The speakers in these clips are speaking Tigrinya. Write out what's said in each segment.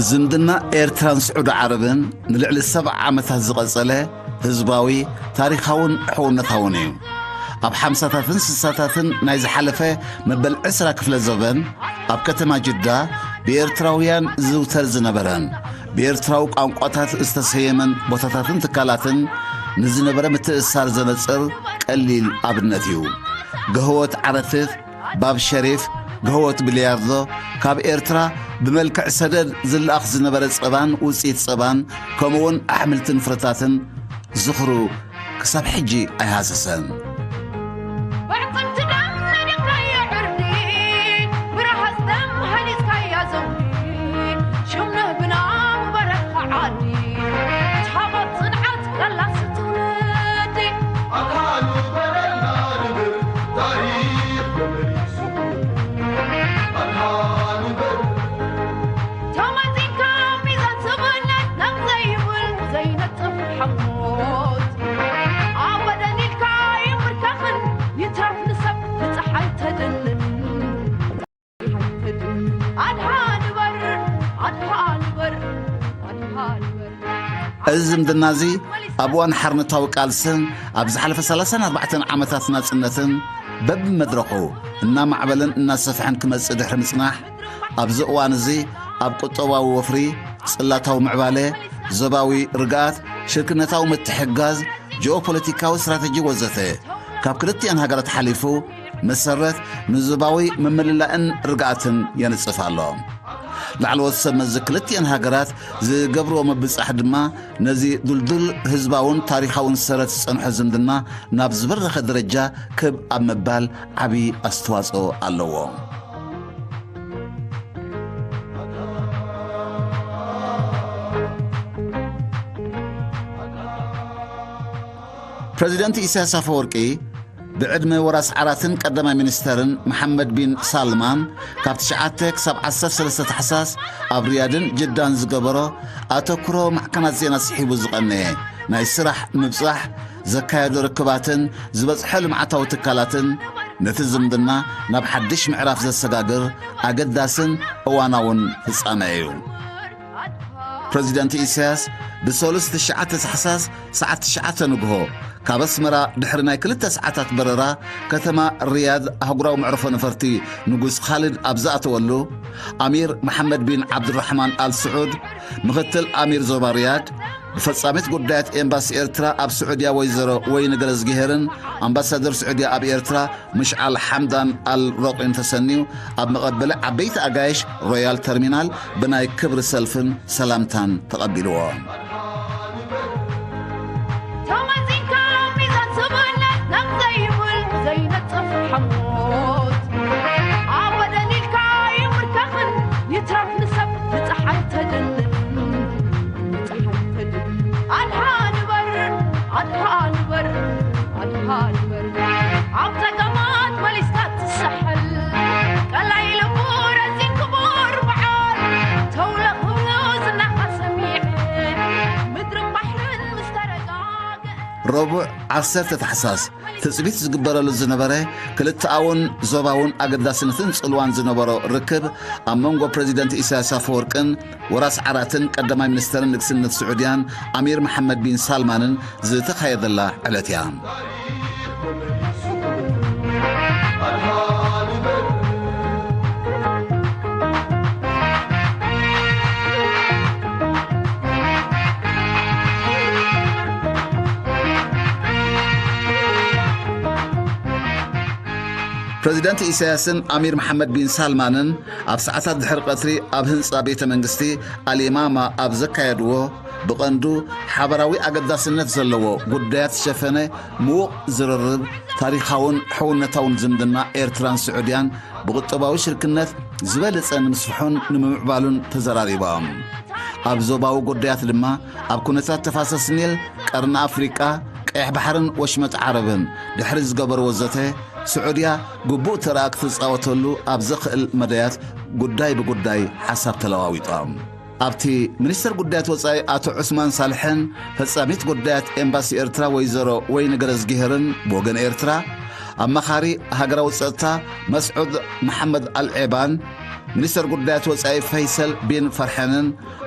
ዝምድና ኤርትራን ስዑዲ ዓረብን ንልዕሊ ሰብዓ ዓመታት ዝቐጸለ ህዝባዊ፣ ታሪኻውን ሕውነታውን እዩ። ኣብ ሓምሳታትን ስሳታትን ናይ ዝሓለፈ መበል ዕስራ ክፍለ ዘበን፣ ኣብ ከተማ ጅዳ ብኤርትራውያን ዝዝውተር ዝነበረን ብኤርትራዊ ቋንቋታት ዝተሰየመን ቦታታትን ትካላትን ንዝነበረ ምትእስሳር ዘነጽር ቀሊል ኣብነት እዩ። ገህወት ዓረትት፣ ባብ ሸሪፍ፣ ገህወት ቢልያርዶ፣ ካብ ኤርትራ ብመልክዕ ሰደድ ዝለኣኽ ዝነበረ ጸባን ውጽኢት ጸባን፣ ከምኡውን ኣሕምልትን ፍረታትን ዝኽሩ ክሳብ ሕጂ ኣይሃሰሰን። ብዕጽምቲ ደም ነዲቕካዮ ዕርዲ፣ ብረሃጽ ደም ሃኒጽካያ ዘውዲ፣ ሽም ንህብና ምበረኻ ዓዲ፣ ተሃቦት ጽንዓት ቀላሲ ትውልዲ። ኣካሉ በረና ንብር ታሪኽ ተመሊሱ። ኣካሉ በር ተመዚንካ ሚዛን ስብእነት ነቕ ዘይብል ዘይነጥፍ ሓሞት። ኣብ በደን ኢልካ ይምርካኽን ይትረፍ ንሰብ ብፀሓይ ተድንን። ኣድሃ ንበር፣ ኣድሃ ንበር፣ ኣድሃ ንበር። እዚ ዝምድና እዚ ኣብ እዋን ሓርነታዊ ቃልስን ኣብ ዝሓለፈ ሰላሳን ኣርባዕተን ዓመታት ናጽነትን በብመድረኹ እናማዕበለን እናሰፍሐን ክመጽእ ድሕሪ ምጽናሕ፣ ኣብዚ እዋን እዚ ኣብ ቁጠባዊ ወፍሪ፣ ጽላታዊ ምዕባለ፣ ዞባዊ ርግኣት፣ ሽርክነታዊ ምትሕግጋዝ፣ ጂኦፖለቲካዊ ስትራተጂ ወዘተ ካብ ክልቲኣን ሃገራት ሓሊፉ መሰረት ንዞባዊ ምምልላእን ርግኣትን የንጽፍ ኣሎ። ላዕለዎት ሰብ መዚ ክልቲኣን ሃገራት ዝገብርዎ ምብጻሕ ድማ ነዚ ድልዱል ህዝባውን ታሪኻውን ሰረት ዝጸንሖ ዝምድና ናብ ዝበረኸ ደረጃ ክብ ኣብ ምባል ዓቢ ኣስተዋጽኦ ኣለዎ። ፕረዚደንት ኢሳያስ ኣፈወርቂ ብዕድመ ወራስ ዓራትን ቀዳማይ ሚኒስተርን መሓመድ ቢን ሳልማን ካብ ትሽዓተ ክሳብ ዓሰርተ ሰለስተ ታሕሳስ ኣብ ሪያድን ጅዳን ዝገበሮ ኣተኩሮ ማዕከናት ዜና ስሒቡ ዝቐነየ ናይ ስራሕ ምብጻሕ፣ ዘካየዶ ርክባትን ዝበጽሖ ልምዓታዊ ትካላትን ነቲ ዝምድና ናብ ሓድሽ ምዕራፍ ዘሰጋግር ኣገዳስን እዋናውን ፍጻመ እዩ። ፕረዚደንት ኢሳያስ ብሰሉስ ትሽዓተ ታሕሳስ ሰዓት ትሽዓተ ንግሆ ካብ ኣስመራ ድሕሪ ናይ ክልተ ሰዓታት በረራ ከተማ ሪያድ ኣህጉራዊ መዕርፎ ነፈርቲ ንጉስ ኻልድ ኣብ ዝኣተወሉ፣ ኣሚር መሓመድ ቢን ዓብዱራሕማን ኣል ስዑድ፣ ምኽትል ኣሚር ዞባ ሪያድ፣ ብፈጻሚት ጉዳያት ኤምባሲ ኤርትራ ኣብ ስዑድያ ወይዘሮ ወይኒ ገረዝግሄርን ኣምባሳደር ስዑድያ ኣብ ኤርትራ ምሽዓል ሓምዳን ኣል ሮቂን ተሰንዩ ኣብ መቐበሊ ዓበይቲ ኣጋይሽ ሮያል ተርሚናል ብናይ ክብሪ ሰልፍን ሰላምታን ተቐቢልዎ። ተመዚንካ ሚዛን ስብእነት ነቕ ዘይብል ዘይነጥፍ ሓሞት። ኣብ በደን ኢልካ ይምርካኽን ይትረፍ ንሰብ ብፀሓይ ተድንን። ኣድሃ ንበር፣ ኣድሃ ንበር፣ ኣድሃ ንበር። ኣብ ጸገማት መሊስካ ትስሕል። ቀላይ ልቡ ረዚን ክቡር በዓል። ተውለ ክብሉ ዝናኻ ሰሚዐ። ምድርን ባሕርን ምስ ተረጋግአ። ረቡዕ ዓሰርተ ታሕሳስ ትጽቢት ዝግበረሉ ዝነበረ ክልተኣውን ዞባውን ኣገዳስነትን ጽልዋን ዝነበሮ ርክብ ኣብ መንጎ ፕረዚደንት ኢሳያስ ኣፈወርቅን ወራስ ዓራትን ቀዳማይ ሚኒስተርን ንግስነት ስዑድያን ኣሚር መሓመድ ቢን ሳልማንን ዝተኻየደላ ዕለት እያ። ፕረዚደንት ኢሳያስን ኣሚር መሓመድ ቢን ሳልማንን ኣብ ሰዓታት ድሕሪ ቀትሪ ኣብ ህንጻ ቤተ መንግስቲ ኣልኢማማ ኣብ ዘካየድዎ፣ ብቐንዱ ሓበራዊ ኣገዳስነት ዘለዎ ጉዳያት ዝሸፈነ ምዉቕ ዝርርብ፣ ታሪኻውን ሕውነታውን ዝምድና ኤርትራን ስዑድያን ብቁጠባዊ ሽርክነት ዝበለጸ ንምስፍሑን ንምምዕባሉን ተዘራሪቦም። ኣብ ዞባዊ ጉዳያት ድማ ኣብ ኩነታት ተፋሰስ ኒል፣ ቀርኒ ኣፍሪቃ፣ ቀይሕ ባሕርን ወሽመጥ ዓረብን ድሕሪ ዝገበርዎ ዘተ፣ ስዑድያ ግቡእ ተረኣ ክትጻወተሉ ኣብ ዘኽእል መዳያት ጉዳይ ብጉዳይ ሓሳብ ተለዋዊጦም። ኣብቲ ሚኒስተር ጉዳያት ወጻኢ ኣቶ ዑስማን ሳልሕን ፈጻሚት ጉዳያት ኤምባሲ ኤርትራ ወይዘሮ ወይኒ ገረዝግሄርን ብወገን ኤርትራ፣ ኣማኻሪ ሃገራዊ ጸጥታ መስዑድ መሓመድ ኣልዔባን፣ ሚኒስተር ጉዳያት ወጻኢ ፈይሰል ቢን ፈርሐንን፣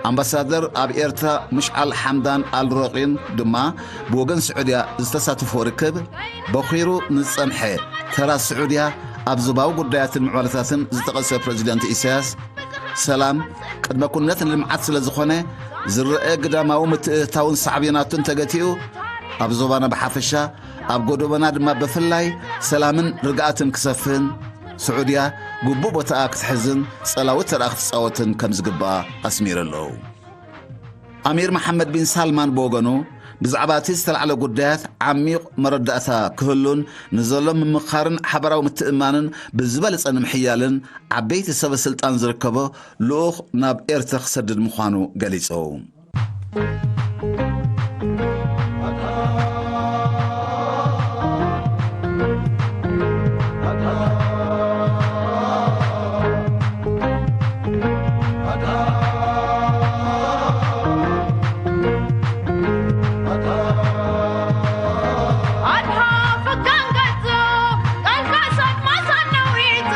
ኣምባሳደር ኣብ ኤርትራ ምሽዓል ሓምዳን ኣልሮቂን ድማ ብወገን ስዑድያ ዝተሳተፍዎ ርክብ፣ በኺሩ ንዝጸንሐ ተራ ስዑድያ ኣብ ዞባዊ ጉዳያትን ምዕባለታትን ዝጠቐሰ ፕረዚደንት ኢሳያስ፣ ሰላም ቅድመ ኩነት ንልምዓት ስለ ዝኾነ፣ ዝረአ ግዳማዊ ምትእትታውን ሳዕቤናቱን ተገቲኡ፣ ኣብ ዞባና ብሓፈሻ፣ ኣብ ጎደቦና ድማ ብፍላይ ሰላምን ርግኣትን ክሰፍን፣ ስዑድያ ግቡእ ቦታኣ ክትሕዝን ጸላዊ ተራ ክትጻወትን ከም ዝግባኣ ኣስሚሩ ኣሎ። ኣሚር መሓመድ ቢን ሳልማን ብወገኑ፣ ብዛዕባ እቲ ዝተላዕለ ጉዳያት ዓሚቕ መረዳእታ ክህሉን ንዘሎ ምምኻርን ሓበራዊ ምትእምማንን ብዝበለጸ ንምሕያልን ዓበይቲ ሰበ ስልጣን ዝርከቦ ልኡኽ ናብ ኤርትራ ክሰድድ ምዃኑ ገሊጹ። ኣድሃ ፈካን ገጹ፣ ቃልካ ሰብ ማሳን ነዊጹ።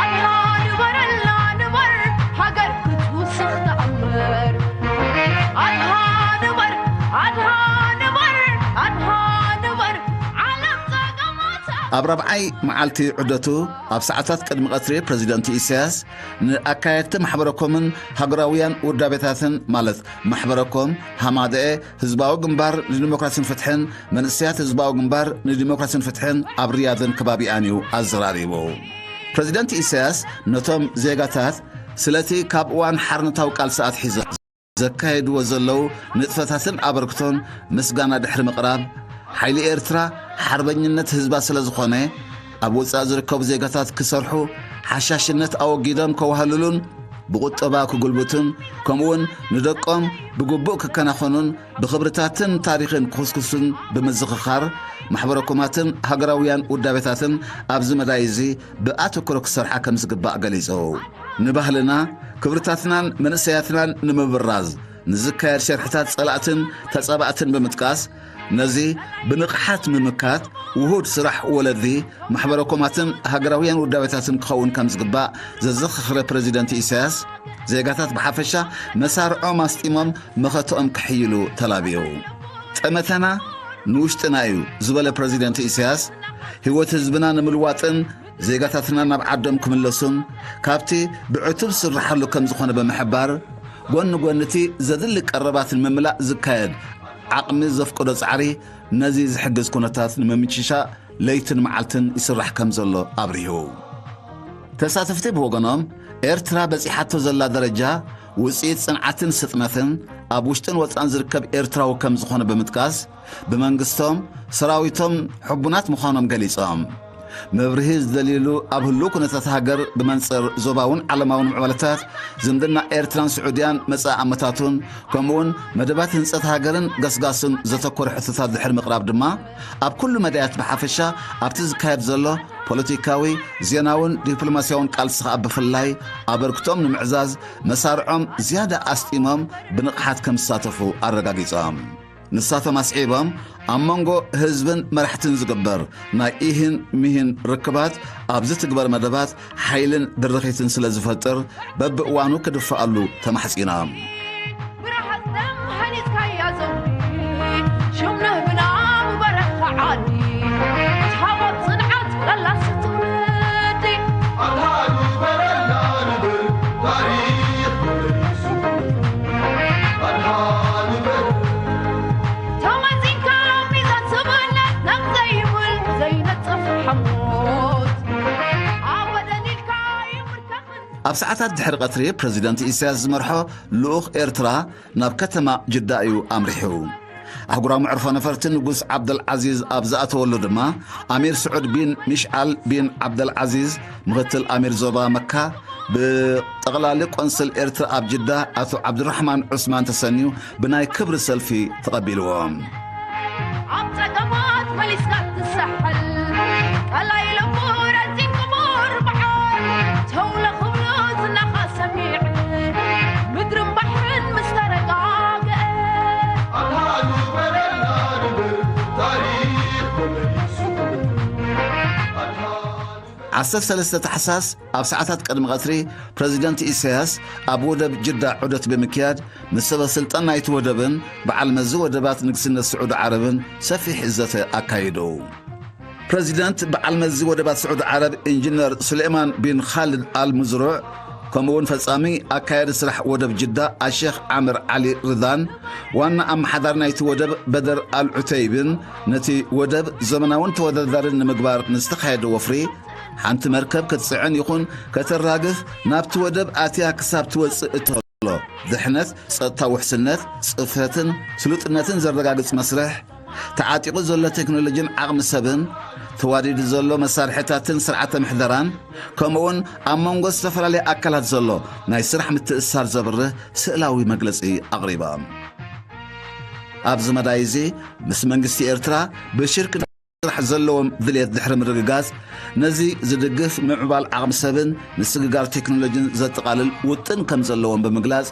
ኣድሃ ንበረልና ንበር፣ ሃገር ክትውስኽ ተኣምር። ኣድሃ ንበር፣ ኣድሃ ንበር፣ ኣድሃ ንበር፣ ዓለም ጸገማታ። ኣብ ራብዓይ መዓልቲ ዑደቱ፣ ኣብ ሰዓታት ቅድሚ ቀትሪ ፕረዚደንት ኢሳያስ ንኣካየድቲ ማሕበረኮምን ሃገራውያን ውዳቤታትን፣ ማለት ማሕበረኮም፣ ሃማደኤ፣ ህዝባዊ ግንባር ንዲሞክራሲን ፍትሕን፣ መንእሰያት ህዝባዊ ግንባር ንዲሞክራሲን ፍትሕን ኣብ ሪያድን ከባቢኣን እዩ ኣዘራሪቡ። ፕረዚደንት ኢሳያስ ነቶም ዜጋታት ስለቲ ካብ እዋን ሓርነታዊ ቃልሲ ኣትሒዞም ዘካየድዎ ዘለዉ ንጥፈታትን ኣበርክቶን ምስጋና ድሕሪ ምቕራብ፣ ሓይሊ ኤርትራ ሓርበኝነት ህዝባ ስለ ዝኾነ፣ ኣብ ወጻኢ ዝርከቡ ዜጋታት ክሰርሑ፣ ሓሻሽነት ኣወጊዶም ከዋህልሉን ብቁጠባ ክጉልብቱን፣ ከምኡውን ንደቆም ብግቡእ ክከናኸኑን ብኽብርታትን ታሪኽን ክኹስኩሱን ብምዝኽኻር፣ ማሕበረኮማትን ሃገራውያን ውዳቤታትን ኣብዚ መዳይ እዚ ብኣተኩሮ ክሰርሓ ከም ዝግባእ ገሊጹ። ንባህልና፣ ክብርታትናን መንእሰያትናን ንምብራዝ ንዝካየድ ሸርሕታት ጸላእትን ተጻባእትን ብምጥቃስ፣ ነዚ ብንቕሓት ምምካት ውሁድ ስራሕ ወለዲ፣ ማሕበረኮማትን ሃገራውያን ውዳቤታትን ክኸውን ከም ዝግባእ ዘዘኻኸረ ፕረዚደንት ኢሳያስ፣ ዜጋታት ብሓፈሻ መሳርዖም ኣስጢሞም መኸተኦም ክሕይሉ ተላብዩ። ጠመተና ንውሽጥና እዩ ዝበለ ፕረዚደንት ኢሳያስ፣ ህይወት ህዝብና ንምልዋጥን ዜጋታትና ናብ ዓዶም ክምለሱን ካብቲ ብዕቱብ ዝስርሓሉ ከም ዝኾነ ብምሕባር፣ ጎኒ ጎኒ እቲ ዘድሊ ቀረባት ንምምላእ ዝካየድ ዓቕሚ ዘፍቅዶ ጻዕሪ ነዚ ዝሕግዝ ኩነታት ንምምችቻእ ለይትን መዓልትን ይስራሕ ከም ዘሎ ኣብሪሁ። ተሳተፍቲ ብወገኖም፣ ኤርትራ በጺሓቶ ዘላ ደረጃ ውጽኢት ጽንዓትን ስጥመትን ኣብ ውሽጥን ወጻእን ዝርከብ ኤርትራዊ ከም ዝኾነ ብምጥቃስ፣ ብመንግስቶም፣ ሰራዊቶም ሕቡናት ምዃኖም ገሊጾም። መብርሂ ዝደልይሉ ኣብ ህሉው ኩነታት ሃገር ብመንጽር ዞባውን ዓለማውን ምዕባለታት ዝምድና ኤርትራን ስዑድያን መጻኢ ኣመታቱን ከምኡውን መደባት ህንጸት ሃገርን ገስጋሱን ዘተኮረ ሕቶታት ድሕሪ ምቕራብ ድማ፣ ኣብ ኩሉ መዳያት ብሓፈሻ ኣብቲ ዝካየድ ዘሎ ፖለቲካዊ፣ ዜናውን ዲፕሎማስያውን ቃልሲ ከኣ ብፍላይ ኣበርክቶም ንምዕዛዝ መሳርዖም ዝያዳ ኣስጢሞም ብንቕሓት ከም ዝሳተፉ ኣረጋጊጾም። ንሳቶም ኣስዒቦም፣ ኣብ መንጎ ህዝብን መራሕትን ዝግበር ናይ ኢህን ሚህን ርክባት ኣብ ዝትግበር መደባት ሓይልን ድርኺትን ስለ ዝፈጥር፣ በብእዋኑ ክድፈኣሉ ተማሕጺኖም። ብረሃጽ ደም ሃኒጽካያ ዘውዲ፣ ሽም ንህብና ምበረኻ ዓዲ፣ ትሃቦት ጽንዓት ቀላሲ ትውልዲ። ኣድሃ ንበረልና ንብል፣ ታሪኽ ተመሊሱ። ኣድሃ ንበል። ተመዚንካ ሚዛን ስብእነት፣ ነቕ ዘይብል ዘይነጽፍ ሓሞት። ኣበደን ኢልካ ይምርከኽን። ኣብ ሰዓታት ድሕሪ ቀትሪ ፕረዚደንት ኢሳያስ ዝመርሖ ልኡኽ ኤርትራ ናብ ከተማ ጅዳ እዩ ኣምሪሑ። ኣህጉራዊ መዕርፎ ነፈርቲ ንጉስ ዓብደልዓዚዝ ኣብ ዝኣተወሉ ድማ፣ ኣሚር ስዑድ ቢን ሚሽዓል ቢን ዓብደልዓዚዝ፣ ምኽትል ኣሚር ዞባ መካ፣ ብጠቕላሊ ቆንስል ኤርትራ ኣብ ጅዳ ኣቶ ዓብዱራሕማን ዑስማን ተሰንዩ ብናይ ክብሪ ሰልፊ ተቐቢልዎም። ኣብ ጸገማት መሊስካ ትሰሓል፣ ቀላይ ልቡ ረዚን ክቡር በዓል፣ ተውለ ክብሉ ዝናኻ ሰሚዕ። ዓሰርተ ሰለስተ ታሕሳስ ኣብ ሰዓታት ቅድሚ ቀትሪ ፕረዚደንት ኢሳያስ ኣብ ወደብ ጅዳ ዑደት ብምክያድ ምስ ሰበ ስልጣን ናይቲ ወደብን በዓል መዚ ወደባት ንግስነት ስዑዲ ዓረብን ሰፊሕ ዘተ ኣካይዱ። ፕረዚደንት በዓል መዚ ወደባት ስዑዲ ዓረብ ኢንጂነር ሱሌማን ቢን ኻልድ ኣል ሙዝሩዕ፣ ከምኡ እውን ፈጻሚ ኣካያዲ ስራሕ ወደብ ጅዳ ኣሼኽ ዓምር ዓሊ ርዳን ዋና ኣመሓዳሪ ናይቲ ወደብ በደር ኣል ዑተይብን ነቲ ወደብ ዘመናውን ተወዳዳርን ንምግባር ንዝተኻየደ ወፍሪ ሓንቲ መርከብ ክትጽዕን ይኹን ከተራግፍ ናብቲ ወደብ ኣትያ ክሳብ ትወጽእ እተሎ ድሕነት፣ ጸጥታ ውሕስነት፣ ጽፈትን ስሉጥነትን ዘረጋግጽ መስርሕ፣ ተዓጢቑ ዘሎ ቴክኖሎጂን ዓቕሚ ሰብን፣ ተዋዲዱ ዘሎ መሳርሕታትን ስርዓተ ምሕደራን፣ ከምኡውን ኣብ መንጎ ዝተፈላለያ ኣካላት ዘሎ ናይ ስራሕ ምትእስሳር ዘብርህ ስእላዊ መግለጺ ኣቕሪባ። ኣብዚ መዳይ እዚ ምስ መንግስቲ ኤርትራ ብሽርክ ስራሕ ዘለዎም ድልየት ድሕሪ ምርግጋጽ፣ ነዚ ዝድግፍ ምዕባል ዓቕሚ ሰብን ምስግጋር ቴክኖሎጂን ዘጠቓልል ውጥን ከም ዘለዎም ብምግላጽ፣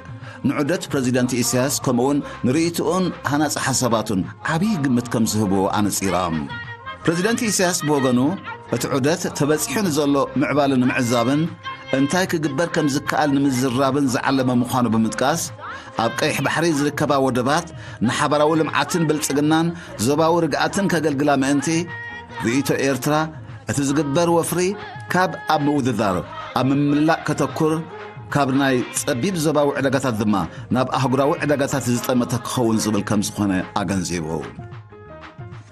ንዑደት ፕረዚደንት ኢሳያስ ከምኡውን ንርእይትኡን ሃናጺ ሓሳባቱን ዓብዪ ግምት ከም ዝህብዎ ኣነጺራ። ፕረዚደንት ኢሳያስ ብወገኑ፣ እቲ ዑደት ተበጺሑ ንዘሎ ምዕባለ ንምዕዛብን እንታይ ክግበር ከም ዝከኣል ንምዝራብን ዝዓለመ ምዃኑ ብምጥቃስ፣ ኣብ ቀይሕ ባሕሪ ዝርከባ ወደባት ንሓባራዊ ልምዓትን ብልጽግናን ዞባዊ ርግኣትን ከገልግላ ምእንቲ፣ ርእይቶ ኤርትራ፣ እቲ ዝግበር ወፍሪ ካብ ኣብ ምውድዳር ኣብ ምምላእ ከተኩር፣ ካብ ናይ ጸቢብ ዞባዊ ዕዳጋታት ድማ ናብ ኣህጉራዊ ዕዳጋታት ዝጠመተ ክኸውን ዝብል ከም ዝኾነ ኣገንዚቡ።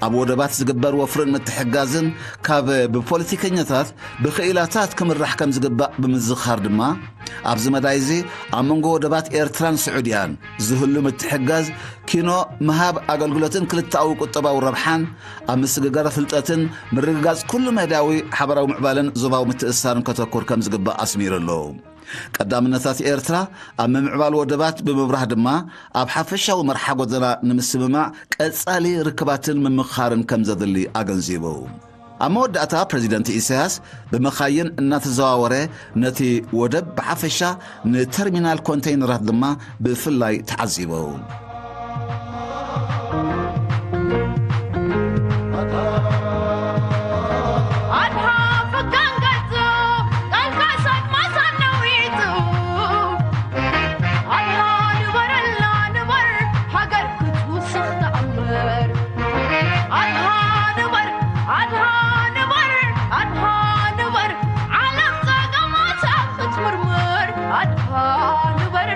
ኣብ ወደባት ዝግበር ወፍርን ምትሕጋዝን ካብ ብፖለቲከኛታት ብኽኢላታት ክምራሕ ከም ዝግባእ ብምዝኻር ድማ፣ ኣብዚ መዳይ እዚ ኣብ መንጎ ወደባት ኤርትራን ስዑድያን ዝህሉ ምትሕጋዝ ኪኖ ምሃብ ኣገልግሎትን ክልተኣዊ ቁጠባዊ ረብሓን ኣብ ምስግጋር ፍልጠትን ምርግጋጽ ኩሉ መዳያዊ ሓበራዊ ምዕባለን ዞባዊ ምትእስሳርን ከተኩር ከም ዝግባእ ኣስሚሩ ኣሎ። ቀዳምነታት ኤርትራ ኣብ ምምዕባል ወደባት ብምብራህ ድማ፣ ኣብ ሓፈሻዊ መርሓ ጎደና ንምስምማዕ ቀጻሊ ርክባትን ምምኽኻርን ከም ዘድሊ ኣገንዚቡ። ኣብ መወዳእታ ፕረዚደንት ኢሳያስ ብመኻይን እናተዘዋወረ ነቲ ወደብ ብሓፈሻ ንተርሚናል ኮንተይነራት ድማ ብፍላይ ተዓዚቡ። ኣድሃ ፍጋን ገጹ፣ ቃልካ ሰብ ማሳን ነዊጹ። ኣድሃ ንበረልና ንበር፣ ሃገር ክትውስኽ ተኣምር። ኣድሃ ንበር፣ ኣድሃ ንበር፣ ኣድሃ ንበር፣ ዓለም ጸገማታ ክትምርምር። ኣድሃ ንበር።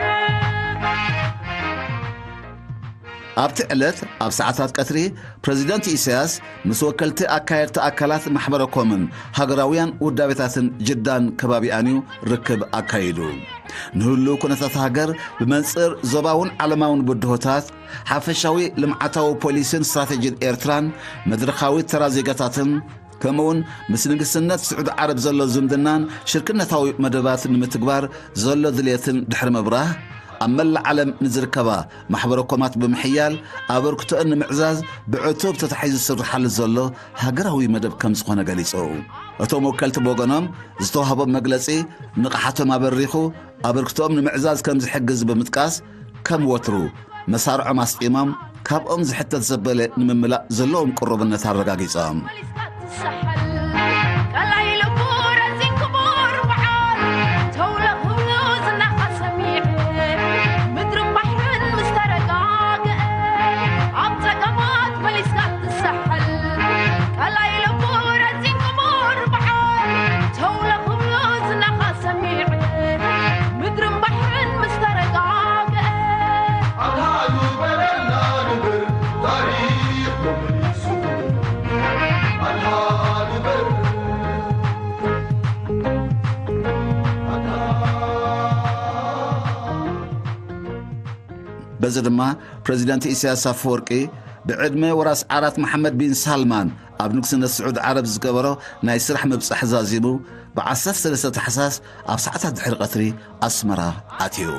ኣብቲ ዕለት ኣብ ሰዓታት ቀትሪ ፕረዚደንት ኢሳያስ ምስ ወከልቲ ኣካየድቲ ኣካላት ማሕበረ ኮምን ሃገራውያን ውዳቤታትን ጅዳን ከባቢኣን እዩ ርክብ ኣካይዱ። ንህሉው ኩነታት ሃገር ብመንጽር ዞባውን ዓለማውን ብድሆታት፣ ሓፈሻዊ ልምዓታዊ ፖሊሲን ስትራቴጂን ኤርትራን፣ መድረኻዊ ተራ ዜጋታትን፣ ከምኡውን ምስ ንግስነት ስዑዲ ዓረብ ዘሎ ዝምድናን ሽርክነታዊ መደባት ንምትግባር ዘሎ ድልየትን ድሕሪ ምብራህ፣ ኣብ መላእ ዓለም ንዝርከባ ማሕበረ ኮማት ብምሕያል ኣበርክቶአን ንምዕዛዝ ብዕቱብ ተታሒዙ ዝስርሓሉ ዘሎ ሃገራዊ መደብ ከም ዝኾነ ገሊጹ። እቶም ወከልቲ ብወገኖም ዝተዋህቦም መግለጺ ንቕሓቶም ኣበሪኹ ኣበርክቶኦም ንምዕዛዝ ከም ዝሕግዝ ብምጥቃስ፣ ከም ወትሩ መሳርዖም ኣስጢሞም ካብኦም ዝሕተት ዘበለ ንምምላእ ዘለዎም ቅሩብነት ኣረጋጊጾም። መሊስካ ትሰሓል፣ ቀላይ ልቡ ረዚን ክቡር በዓል፣ ተውለ ክብሉ ዝናኻ ሰሚዐ፣ ምድርን ባሕርን ምስ ተረጋግአ፣ ኣብ ጸገማት መሊስካ ትሰሓል፣ ቀላይ ልቡ ረዚን ክቡር በዓል፣ ተውለ ክብሉ ዝናኻ ሰሚዐ፣ ምድርን ባሕርን ምስ ተረጋግአ። ኣድሃ ንበረልና ንበር፣ ታሪኽ መመሊሱ። ኣድሃ ንበር። ኣድሃ። በዚ ድማ ፕረዚደንት ኢሳያስ ኣፈወርቂ ብዕድመ ወራስ ዓራት መሓመድ ቢን ሳልማን ኣብ ንግስነት ስዑድ ዓረብ ዝገበሮ ናይ ስራሕ ምብጻሕ ዛዚሙ፣ ብ ዓሰርተ ሰለስተ ታሕሳስ ኣብ ሰዓታት ድሕሪ ቀትሪ ኣስመራ ኣትዩ።